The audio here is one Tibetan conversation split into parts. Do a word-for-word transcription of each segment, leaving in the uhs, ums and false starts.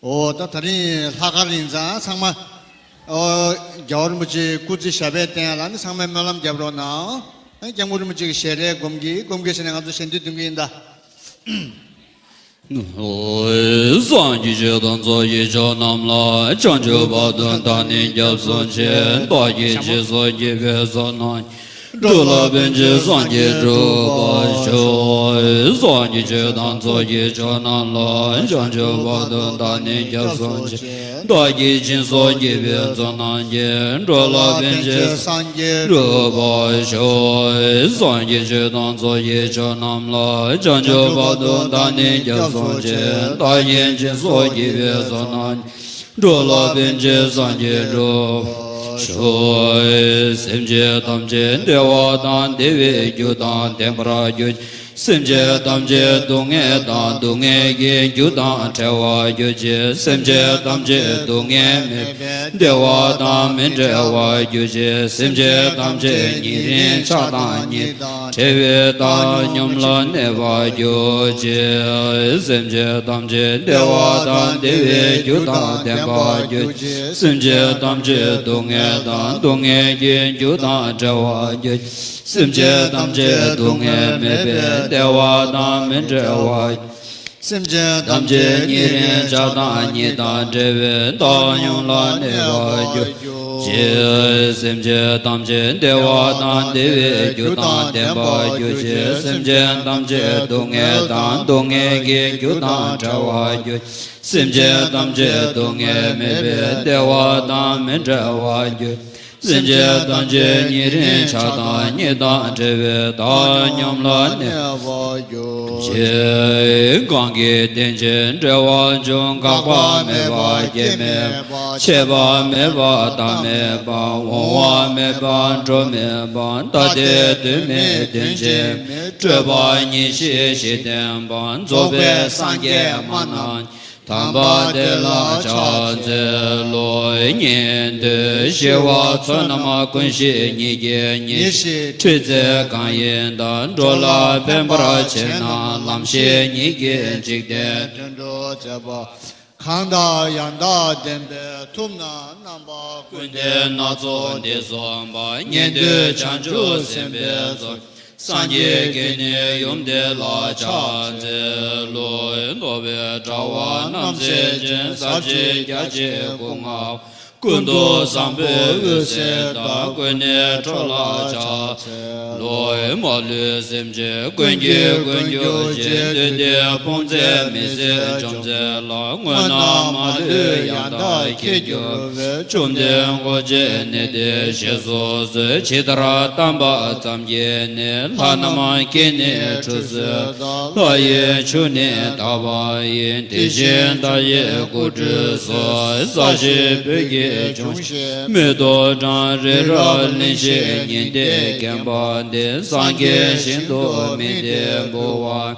འོ་ད་ད་རིང་ལྷག་དཀར་ཡིན་ཙང་ཚང་མ། འོ། རྒྱལ་བ་རིན་པོ་ཆེའི་སྐུ་ཚེ་ཞབས་པད་བརྟན་ཡ་ལ་ནི་ཚང་མས་སྨོན་ལམ་རྒྱབ་རོགས་གནང་། ཨ། སྐྱབས་མགོན་རིན་པོ་ཆེ་གི་ཞལ་རས་སྒོམ་གྱིས་སྒོམ་གྱིས་ཟེར་ནས་ང་ཚོ་ཞལ་འདོན་འདོན་གྱི་ཡིན་ད། སངས་རྒྱས་ཆོས་དང་ཚོགས་ཀྱི་མཆོག་རྣམས་ལ། བྱང་ཆུབ་བར་དུ་བདག་ནི་སྐྱབས་སུ་མཆི། བདག་གིས་སྦྱིན་སོགས་བགྱིས་པའི་བསོད་ནམས། འགྲོ་ལ་ཕན་ཕྱིར་སངས་རྒྱས་འགྲུབ་པར་ཤོག། སངས་རྒྱས་ཆོས་དང་ཚོགས་ཀྱི་མཆོག་རྣམས་ལ། བྱང་ཆུབ་བར་དུ་བདག་ནི་སྐྱབས་སུ་མཆི། བདག་གིས་སྦྱིན་སོགས་བགྱིས་པའི་བསོད་ནམས་ཀྱིས། འགྲོ་ལ་ཕན་ཕྱིར་སངས་རྒྱས་འགྲུབ་པར་ཤོག། སངས་རྒྱས་ཆོས་དང་ཚོགས་ཀྱི་མཆོག་རྣམས་ལ། བྱང་ཆུབ་བར་དུ་བདག་ནི་སྐྱབས་སུ་མཆི། བདག་གིས་སྦྱིན་སོགས་བགྱིས་པའི་བསོད་ནམས། འགྲོ་ལ་ཕན་ཕྱིར་སངས་རྒྱས་འགྲུབ་པར་ཤོག། སེམས་ཅན་ཐམས་ཅད་བདེ་བ་དང་བདེ་བའི་རྒྱུ་དང་ལྡན་པར་གྱུར་ཅིག། སེམས་ཅན་ཐམས་ཅད་སྡུག་བསྔལ་དང་སྡུག་བསྔལ་གྱི་རྒྱུ་དང་བྲལ་བར་གྱུར་ཅིག། སེམས་ཅན་ཐམས་ཅད་སྡུག་བསྔལ་མེད་པའི་བདེ་བ་དང་མི་འབྲལ་བར་གྱུར་ཅིག། སེམས་ཅན་ཐམས་ཅད་ཉེ་རིང་ཆགས་སྡང་གཉིས་དང་བྲལ་བའི་བཏང་སྙོམས་ལ་གནས་པར་གྱུར་ཅིག། སེམས་ཅན་ཐམས་ཅད་བདེ་བ་དང་བདེ་བའི་རྒྱུ་དང་ལྡན་པར་གྱུར་ཅིག། སེམས་ཅན་ཐམས་ཅད་སྡུག་བསྔལ་དང་སྡུག་བསྔལ་གྱི་རྒྱུ་དང་བྲལ་བར་གྱུར་ཅིག། སེམས་ཅན་ཐམས་ཅད་སྡུག་བསྔལ་མེད་པའི་བདེ་བ་དང་མི་འབྲལ་བར། སེམས་ཅན་ཐམས་ཅད་ཉེ་རིང་ཆགས་སྡང་གཉིས་དང་བྲལ་བའི་བཏང་སྙོམས་ལ་གནས་པར་གྱུར་ཅིག། སེམས་ཅན་ཐམས་ཅད་བདེ་བ་དང་བདེ་བའི་རྒྱུ་དང་ལྡན་པར་གྱུར་ཅིག། སེམས་ཅན་ཐམས་ཅད་སྡུག་བསྔལ་དང་སྡུག་བསྔལ་གྱི་རྒྱུ་དང་བྲལ་བར་གྱུར་ཅིག། སེམས་ཅན་ཐམས་ཅད་སྡུག་བསྔལ་མེད་པའི་བདེ་བ་དང་མི་འབྲལ་བར་གྱུར་ཅིག། སེམས་ཅན་ཐམས་ཅད་ཉེ་རིང་ཆགས་སྡང་གཉིས་དང་བྲལ་བའི་བཏང་སྙོམས་ལ་གནས་པར་གྱུར་ཅིག། གང་གིས་བསྟེན་ཅིང་འབྲེལ་བར་འབྱུང་། འགག་པ་མེད་པ་སྐྱེ་མེད་པ། ཆད་པ་མེད་པ་མཐའ་མེད་པ། འོང་བ་མེད་པ་འགྲོ་མེད་པ། ད་ལྟའི་དུས་མེད་དོན་གྱི་མེད། སྤྲོས་པ་ཉེར་ཞི་ཞི་བརྟན་པ། རྫོགས་པའི་སངས་རྒྱས་མ་རྣམས། དམ་པ་དེ་ལ་ཕྱག་འཚལ་ལོ། ཉན་ཐོས་ཞི་བ་ཚོལ་རྣམས་ཀུན་ཤེས་ཉིད་ཀྱིས་ཉེར་ཞི། ཁྲིད་རྩལ་གང་ཡིན་དང་། འགྲོ་ལ་ཕན་པར་བྱེད་ན། ལམ་ཤེས་ཉིད་ཀྱིས་འཇིག་རྟེན་དོན་སྒྲུབ་མཛད་པ། གང་དག་ཡང་དག་བདེན་པས་ཐུབ་རྣམས། རྣམ་པ་ཀུན་ལྡན་སྣ་ཚོགས་འདི་གསུངས་པ། ཉན་ཐོས་བྱང་ཆུབ་སེམས་དཔའི་ཚོགས། སངས་རྒྱས་ཀྱིས་ནི་ཡུམ་འདི་ལ་ཕྱག་འཚལ་ལོ། འདོད་པའི་དྲ་བ་རྣམས་སེལ་ཞིང་། ཟབ་ཞི་རྒྱ་ཆེའི་སྐུ་མངའ་བ། ཀུན་ཏུ་བཟང་པོའི་འོད་ཟེར་དག །ཀུན་ནས་འགྲོ་ལ་ཕྱག་འཚལ་ལོ། མ་ལུས་སེམས་ཅན་ཀུན་གྱི་མགོན་གྱུར་ཅིག །འདུས་བདེ་དཔུང་བརྩེགས་མི་ཟད་འཇོམས་མཛད་ལ། དངོས་རྣམས་མ་ལུས་ཡང་དག་མཁྱེན་གྱུར་པའི། བཅོམ་ལྡན་འཁོར་བཅས་གནས་འདིར་གཤེགས་སུ་གསོལ། ཇི་ལྟར་བལྟམས་པ་ཙམ་གྱིས་ནི། ལྷ་རྣམས་ཀྱིས་ནི་ཁྲུས་གསོལ་ལ། ལྷ་ཡི་ཆུ་ནི་དག་པ་ཡིས། དེ་བཞིན་བདག་ཡི་སྐུ་ཁྲུས་གསོལ། ས་གཞི་སྤོས་ཀྱིས་བྱུགས་ཤིང་། མེ་ཏོག་བཀྲམ་རི་རབ་བརླན་ཞིང་ཉི་ཟླས་བརྒྱན་པ་འདི། སངས་རྒྱས་ཞིང་དུ་དམིགས་ཏེ་འབུལ་བ།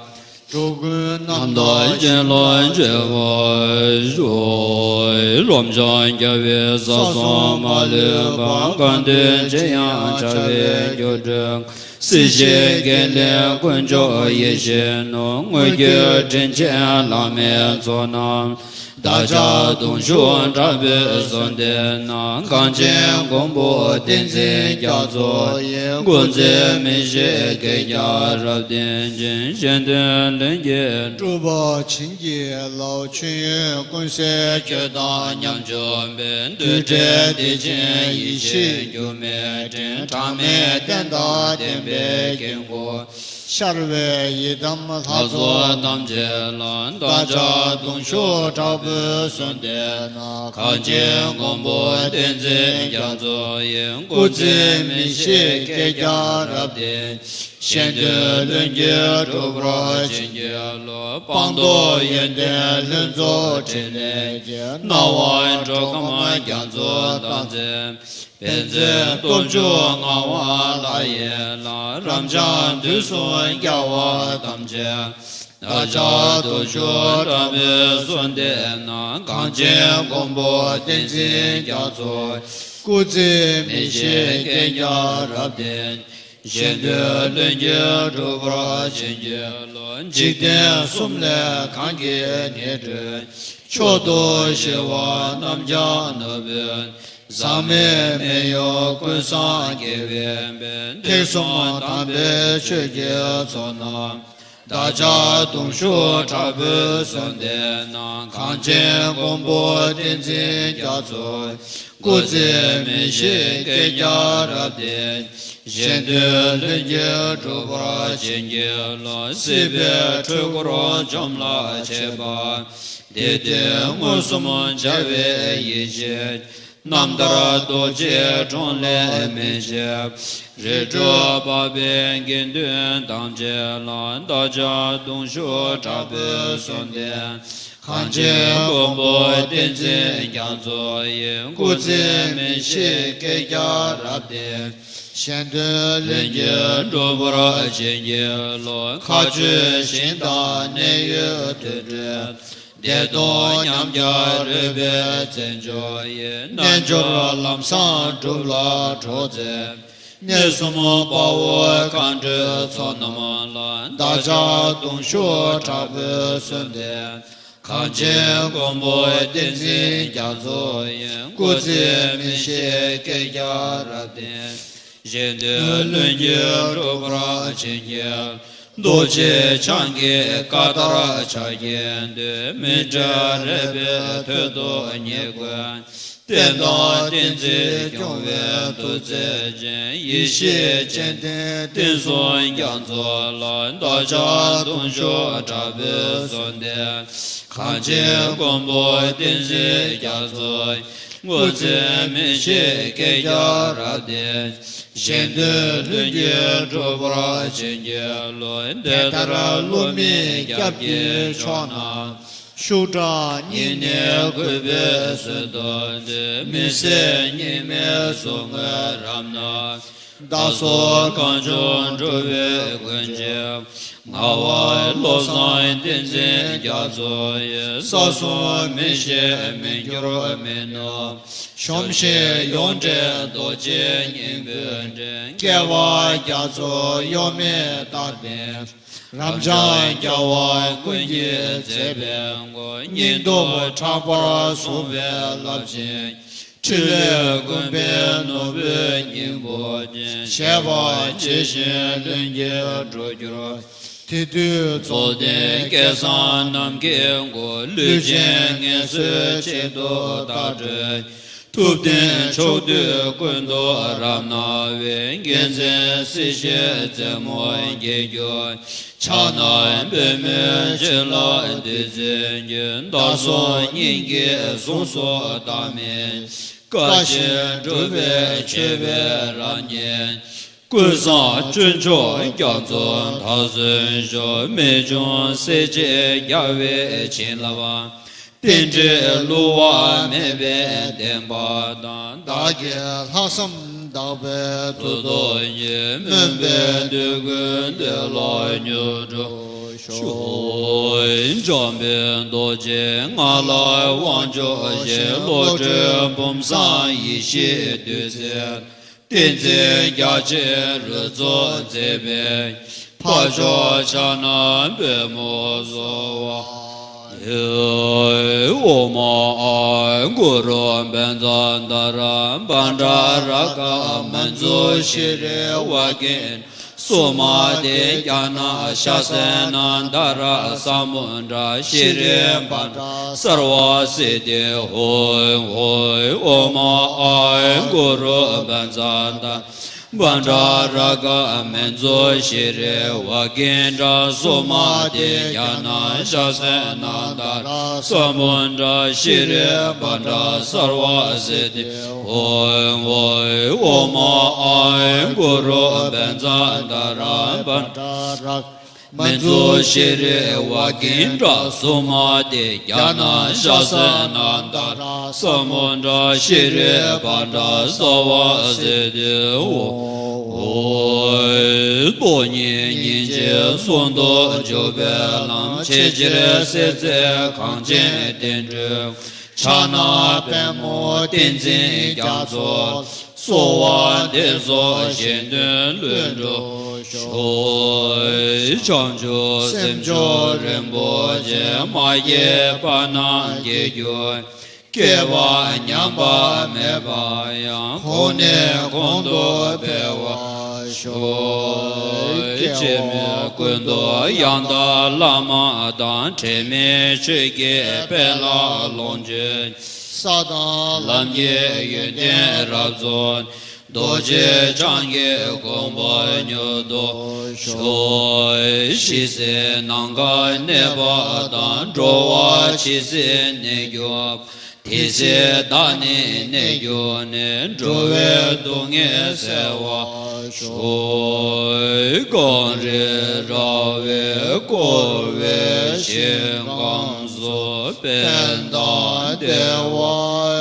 འགྲོ་ཀུན་རྣམ་དག་བྱིན་རླབས་འཇུག་པར་ཤོག །རབ་འབྱམས་རྒྱལ་བའི་ས་གསུམ་མ་ལུས་པ། གང་འདུལ་ཅི་ཡང་བྱ་བའི་སྒྱུ་འཕྲུལ། སྲིད་ཞིའི་རྒྱུན་ལས་དཀོན་མཆོག་ཡིད་བཞིན་ནོར། དངོས་བརྒྱུད་དྲིན་ཅན་བླ་མའི་ཚོགས་རྣམས། བདག་ཅག་གདུང་ཤུགས་དྲག་པོས་གསོལ་འདེབས་ན། གངས་ཅན་མགོན་པོ་བསྟན་འཛིན་རྒྱ་མཚོ་ཡི། སྐུ་ཚེ་མི་ཤིགས་བསྐལ་བརྒྱར་རབ་བརྟན་ཅིང་། གཞན་དོན་ལྷུན་གྱིས་གྲུབ་པར་བྱིན་གྱིས་རློབས། མཆོད་ཡོན་ཀུན་གསལ་ཁྱོད་དང་ཉམས་སྦྱོར་བས། འདུས་བྲལ་བདེ་ཆེན་ཡེ་ཤེས་འགྱུར་མེད་སྤྲིན། གྲངས་མེད་རྟེན་དང་བརྟེན་པའི་དཀྱིལ་འཁོར། ཤར་བའི་ཡི་དམ་ལྷ་ཚོགས་ཐམས་ཅད་ལ། བདག་ཅག་གདུང་ཤུགས་དྲག་པོས་གསོལ་འདེབས་ན། གངས་ཅན་མགོན་པོ་བསྟན་འཛིན་རྒྱ་མཚོ་ཡི། སྐུ་ཚེ་མི་ཤིགས་བསྐལ་བརྒྱར་རབ་བརྟན། གཞན་དོན་ལྷུན་གྱིས་གྲུབ་པར་བྱིན་གྱིས་རློབས། སྤངས་རྟོགས་ཡོན་ཏན་ལྷུན་རྫོགས་ཕྲིན་ལས་ཀྱིས། སྣང་བ་འགྲོ་ཁམས་རྒྱ་མཚོ་རྟགས་མཚན། དཔལ་མཛད་སྟོབས་བཅུ་མངའ་དབང་ལྷ་ཡི་ལྷ། རབ་འབྱམས་དུས་གསུམ་རྒྱལ་བ་ཐམས་ཅད། བདག་ཅག་གདུང་ཤུགས་དྲག་པོས་གསོལ་འདེབས་ན། གངས་ཅན་མགོན་པོ་བསྟན་འཛིན་རྒྱ་མཚོ། སྐུ་ཚེ་མི་ཤིགས་བསྐལ་བརྒྱར་རབ་བརྟན། གཞན་དོན་ལྷུན་གྱིས་གྲུབ་པར་བྱིན་གྱིས་རློབས། འཇིག་རྟེན་གསུམ་ལས་གང་གིས་ནི་གྲོལ། མཆོག་ཏུ་གཞིལ་བ་རྣམས་ཀྱང་ནོར་བུ། ཟག་མེད་མི་གཡོ་ཀུན་བཟང་རྒྱལ་བའི་དཔལ། ཐེག་གསུམ་དམ་པའི་ཆོས་ཀྱི་ཚོགས་རྣམས། བདག་ཅག་གདུང་ཤུགས་དྲག་པོས་གསོལ་འདེབས་ན། གངས་ཅན་མགོན་པོ་བསྟན་འཛིན་རྒྱ་མཚོ། སྐུ་ཚེ་མི་ཤིགས་བསྐལ་བརྒྱར་རབ་བརྟན། གཞན་དོན་ལྷུན་གྱིས་འགྲུབ་པར་བྱིན་གྱིས་རློབས། སྲིད་པའི་འཁྲུལ་འཁོར་འཇོམས་ལ་མཆོད་པ་ཆེ། བདེ་སྟོང་མངོན་སུམ་མཇལ་བའི་ཡེ་ཤེས། རྣམ་ཐར་རྡོ་རྗེའི་གྲོང་ལས་མི་ཕྱེད། རིགས་དྲུག་འཕགས་པའི་དགེ་འདུན་ཐམས་ཅད་ལ། བདག་ཅག་གདུང་ཤུགས་དྲག་པོས་གསོལ་འདེབས། གངས་ཅན་མགོན་པོ་བསྟན་འཛིན་རྒྱ་མཚོ་ཡི། སྐུ་ཚེ་མི་ཤིགས་བསྐལ་བརྒྱར་རབ་བརྟན། གཞན་དོན་ལྷུན་གྱིས་འགྲུབ་པར་བྱིན་གྱིས་རློབས། མཁའ་སྤྱོད་ཞིང་དང་གནས་ཡུལ་དུད་འགྲོའི། བདེ་སྟོང་ཉམས་བརྒྱ་རོལ་པའི་རྩེ་འཇོ་ཡི། རྣལ་འབྱོར་ལམ་བཟང་སྒྲུབ་ལ་གྲོགས་མཛད། གནས་གསུམ་དཔའ་བོ་མཁའ་འགྲོའི་ཚོགས་རྣམས་ལ། བདག་ཅག་གདུང་ཤུགས་དྲག་པོས་གསོལ་འདེབས། གངས་ཅན་མགོན་པོ་བསྟན་འཛིན་རྒྱ་མཚོ་ཡི། སྐུ་ཚེ་མི་ཤིགས་བསྐལ་བརྒྱར་རབ་བརྟན། གཞན་དོན་ལྷུན་གྱིས་འགྲུབ་པར་བྱིན་གྱིས། རྡོ་རྗེ་འཆང་གི་བཀའ་ལྟར་ཕྱག་བགྱིས་ཏེ། མི་འབྲལ་རས་པའི་ཐོད་དུ་ཉེ་བཀོད། བསྟན་དང་བསྟན་འཛིན་སྐྱོང་བའི་ཐུགས་རྗེ་ཅན། ཡེ་ཤེས་སྤྱན་ལྡན་བསྟན་སྲུང་རྒྱ་མཚོ་ལ། བདག་ཅག་གདུང་ཤུགས་དྲག་པོས་གསོལ་འདེབས། གངས་ཅན་མགོན་པོ་བསྟན་འཛིན་རྒྱ་མཚོ། སྐུ་ཚེ་མི་ཤིགས་བསྐལ་བརྒྱར་རབ་བརྟན། གཞན་དོན་ལྷུན་གྱིས་འགྲུབ་པར་བྱིན་གྱིས་རློབས། དེ་ལྟར་བསླུ་མེད་སྐྱབས་ཀྱི་མཆོག་རྣམས། ཤུགས་དྲག་སྙིང་ནས་གུས་པས་གསོལ་འདེབས་ཏེ། མི་ཟད་གཉིས་མེད་ཟུག་རྔུའི་རབ་སྣང་། བདག་སོགས་གང་བྱུང་འགྲོ་བའི་མགོན་ཆེན། ངག་དབང་བློ་བཟང་བསྟན་འཛིན་རྒྱ་མཚོ་ཡི། ས་གསུམ་མི་ཤིགས་མི་འགྱུར་མི་ནུབ། གཞོམ་ཞིང་ཡོངས་བསྒྲལ་རྡོ་རྗེ་སྙིང་པོའི་སྤྲིན། བསྐལ་པ་རྒྱ་མཚོ་གཡོ་མེད་རྟག་བརྟན། རབ་འབྱམས་རྒྱལ་བ་ཀུན་གྱི་མཛད་པའི་སྒོ། སྙིང་སྟོབས་དྲག་པོར་གཟུང་བའི་རླབས་ཆེན། ཕྲིན་ལས་ཀུན་ཕན་ནོར་བུའི་སྙིང་པོ་ཅན། བྱས་པ་ཇི་བཞིན་ལྷུན་གྱིས་འགྲུབ་གྱུར། དེ་དུས་རྫོགས་ལྡན་སྐལ་བཟང་ནམ་མཁའི་མགོན། ལུས་ཅན་ངལ་གསོའི་ཆེད་དུ་བདག་བསྒྲལ། ཐུབ་བསྟན་ཕྱོགས་དུས་ཀུན་ཏུ་རབ་སྣང་བའི། མགོན་མཚན་སྲིད་ཞིའི་རྩེ་མོར་འགེལ་གྱུར། ཕྱག་ན་པདྨོའི་བྱིན་རླབས་བདུད་རྩིའི་རྒྱུན། བདག་སོགས་སྙིང་གི་གཟུངས་སུ་བདག་མིང་། བཀའ་བཞིན་སྒྲུབ་པའི་མཆོད་པའི་རང་བརྙེས། ཀུན་བཟང་སྤྱོད་མཆོག་རྒྱ་མཚོ་མཐར་སོན་ཤོག། རྨད་བྱུང་སྲས་བཅས་རྒྱལ་བའི་བྱིན་རླབས། རྟེན་འབྲེལ་བསླུ་བ་མེད་པའི་བདེན་པ་དང་། བདག་གི་ལྷག་བསམ་དག་པའི་མཐུ་སྟོབས་ཀྱིས། སྨོན་པའི་འདོད་དགུའི་འདོད་ལ་མྱུར་འགྲུབ་ཤོག། འཇམ་དཔལ་རྡོ་རྗེ་ངག་དབང་ཕྱོགས་བཞིར། བློ་གྲོས་བུམ་བཟང་ཡེ་ཤེས་བདུད་རྩིའི། བསྟན་འཛིན་རྒྱ་ཆེན་རུ་ཚོགས་མཛད་པའི། འཕགས་མཆོག་ཕྱག་ན་པདྨོ་གསོལ་བ་འདེབས། ཨོཾ་ཨཱཿུ་རུ་བཛྲ་དྷ་ར་བཛྲ་རཀྵ་མཉྫུ་ཤྲཱི་ཝཱ་ཀིནྡྲ་སུ་མ་ཏི་ཛྙཱ་ན་ཤཱ་ས་ནཱ་དྷ་ར་ས་མུ་ཌ་ཤྲཱི་བཛྲ་སརྦ་སིདྡྷི་ཧཱུྃ་ཧཱུྃ། ཨོཾ་ཨཱཿུ་རུ་བཛྲ་དྷ་ར་བཛྲ་རཀྵ་མཉྫུ་ཤྲཱི་ཝཱ་ཀིནྡྲ་སུ་མ་ཏི་ཛྙཱ་ན་ཤཱ་ས་ནཱ་དྷ་ར་ས་མུ་ཌ་ཤྲཱི་བཛྲ་སརྦ་སིདྡྷི་ཧཱུྃ་ཧཱུྃ། ཨོཾ་ཨཱཿུ་རུ་བཛྲ་དྷ་ར་བཛྲ་རཀྵ་མཉྫུ་ཤྲཱི་ཝཱ་ཀིནྡྲ་སུ་མ་ཏི་ཛྙཱ་ན་ཤཱ་ས་ནཱ་དྷ་ར་ས་མུ་ཌ་ཤྲཱི་བཛྲ་སརྦ་སིདྡྷི་ཧཱུྃ་ཧཱུྃ། སྟོང་ཉིད་སྙིང་རྗེའི་ཟུང་དུ་འཇུག་པའི་ལམ། ཆེས་ཆེར་གསལ་མཛད་གངས་ཅན་བསྟན་འགྲོའི། ཕྱག་ན་པདྨོ་བསྟན་འཛིན་རྒྱ་མཚོ། གསོལ་བ་འདེབས་སོ་གཞན་དོན་ལྷུན་གྲུབ། ཤོག། བྱང་ཆུབ་སེམས་མཆོག་རིན་པོ་ཆེ། མ་སྐྱེས་པ་རྣམས་སྐྱེ་གྱུར། སྐྱེས་པ་ཉམས་པ་མེད་པ་ཡང་། གོང་ནས་གོང་དུ་འཕེལ་བར་ཤོག། སྐྱེ་མི་ཀུན་ཏུ་ཡང་དག་བླ་མ་དང་། འབྲལ་མེད་ཆོས་ཀྱི་དཔལ་ལ་ལོངས་སྤྱོད། ས་དང་ལམ་གྱི་ཡོན་ཏན་རབ་རྫོགས། རྡོ་རྗེ་འཆང་གི་གོ་འཕང་མྱུར་ཐོབ་ཤོག། ཇི་སྲིད་ནམ་མཁའ་གནས་པ་དང་། འགྲོ་བ་ཇི་སྲིད་གནས་གྱུར། དེ་སྲིད་བདག་ནི་གནས་གྱུར་ནས། འགྲོ་བའི་སྡུག་བསྔལ་སེལ་བར་ཤོག། གངས་རི་ར་བས་བསྐོར་བའི་ཞིང་ཁམས་སུ། ཕན་དང་བདེ་བ་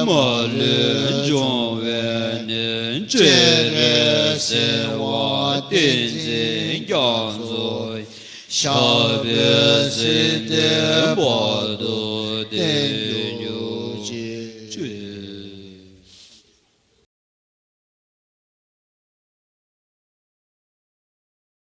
མ་ལུས་འབྱུང་བའི་གནས། སྤྱན་རས་གཟིགས་དབང་བསྟན་འཛིན་རྒྱ་མཚོ། ཞབས་པད་སྲིད་མཐའི་བར་དུ་བརྟན།